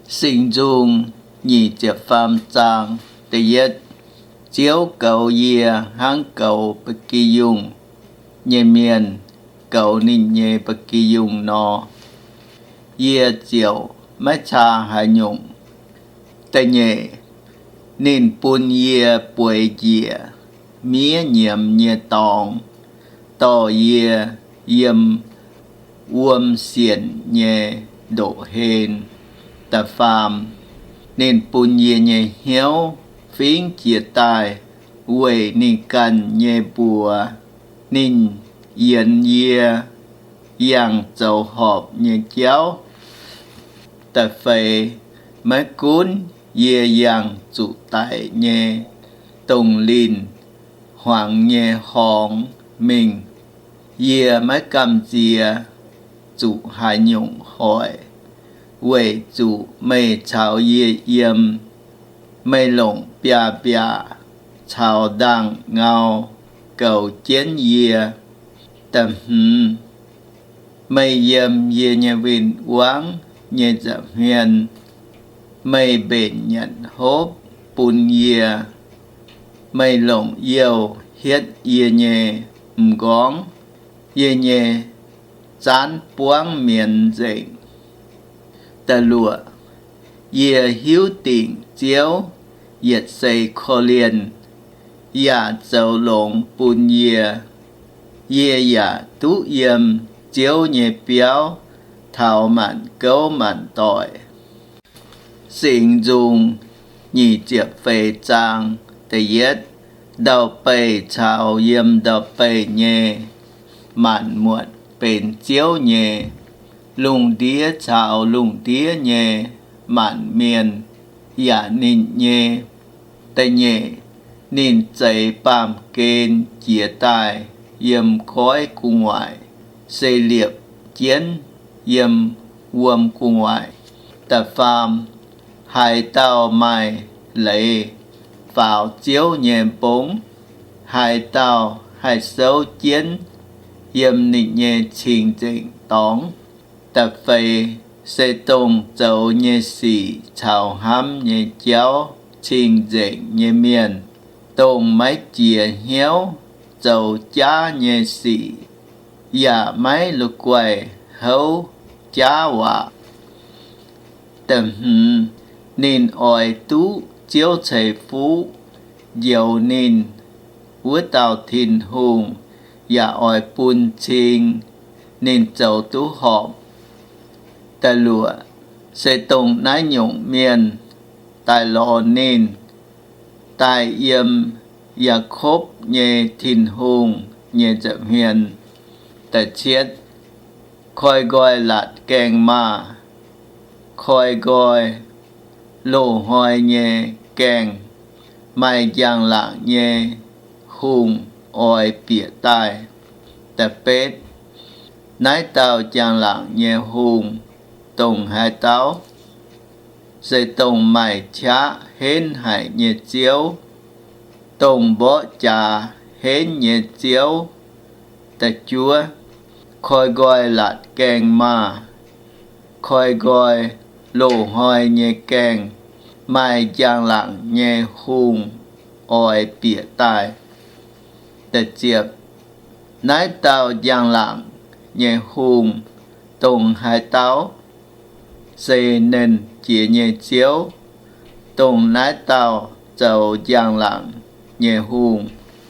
Singx Nzung nyic ziepc faam zaang da'yietv. Ziouv goux yie hnangv goux ba'gi yungh nyei mienh goux ninh nyei ba'gi yungh nor, yie ziouc maiv caa haaix nyungc. Da'nyeic, ninh bun yie bueix njiec miev nyiemz nyei dorngx, dorh yie yiem wuom sienc nyei ndoqc hlen. Da'faam, ninh bun yie nyei hnyouv fingv jiez daaih weic ninh ganh nyei mbuox. Ninh yienx yie yangh zoux horpc nyei jauv. Da'feix, maiv gunv yie yangh zuqc daic nyei dongh linh hmuangx nyei horngz mingh, yie maiv gamh nziex zuqc haaix nyungc hoic, weic zuqc meih caux yie yiem. Meih longc biaav-mbiaac caux ndaangh ngau goux jienv yie. Da'hmz, meih yiem yie nyei win-wangv nyei nza'hmien, meih mbenc nyanc hopv bun yie. Meih longc youh hietv yie nyei m'nqorngv, yie nyei zaanv buangv mienz nzengc. Da'luoqc, yie hiuv dingc Ziouv yietc seix korv-lienh yaac zoux longx bun yie. Yie yaac duqv yiem Ziouv nyei biauv taux maanc gouv maanc doic. Singx Nzung nyic ziepc feix zaang da'yietv. Ndau-beih caux yiem ndau-beih nyei maanc muotc benx Ziouv nyei. Lungh ndiev caux lungh ndiev nyei maanc mienh yaac ninh nyei. Da'nyeic, ninh zeix baamh gen jiez daaih yiem goiv gu'nguaaic, se liepc jienv yiem wuom gu'nguaaic. Da'faam, haaix dauh maaih leiz faaux Ziouv nyei mbong? Haaix dauh haih souv jienv yiem ninh nyei cing-nzengc dorngx? Da'feix, se dongh zoux nyei sic caux hnamv nyei jauv cing-nzengc nyei mienh, dongh maiv jiex hnyouv zoux jaav nyei sic, yaac maiv la'guaih houv jaav waac. Da'hmz, ninh oix duqv Ziouv ceix fuqv njoux ninh. Wuov dauh Tin-Hungh yaac oix bun cing ninh zoux duqv horpc. Da'luoqc, se dongh naaiv nyungc mienh daaih lorz ninh, daaih yiem Yaakopv nyei Tin-Hungh nyei nza'hmien. Da'cietv, koi nqoi laatc gaengh maah! Koi nqoi loz-hnoi nyei gaengh, maaih njang-laangc nyei hungh oix bieqc daaih. Da'betv, naaiv dauh njang-laangc nyei hungh dongh haaix dauh? Se dongh maaih qaqv henv haic nyei Ziouv, dongh mborqv jaax henv nyei Ziouv. Da'juov, koi nqoi laatc gaengh maah! Koi nqoi loz-hnoi nyei gaengh, maaih njang-laangc nyei hungh oix bieqc daaih. Da'ziepc, naaiv dauh njang-laangc nyei hungh dongh haaix dauh? Se Nernh Jiex nyei Ziouv, dongh naaiv dauh zoux njang-laangc nyei hungh.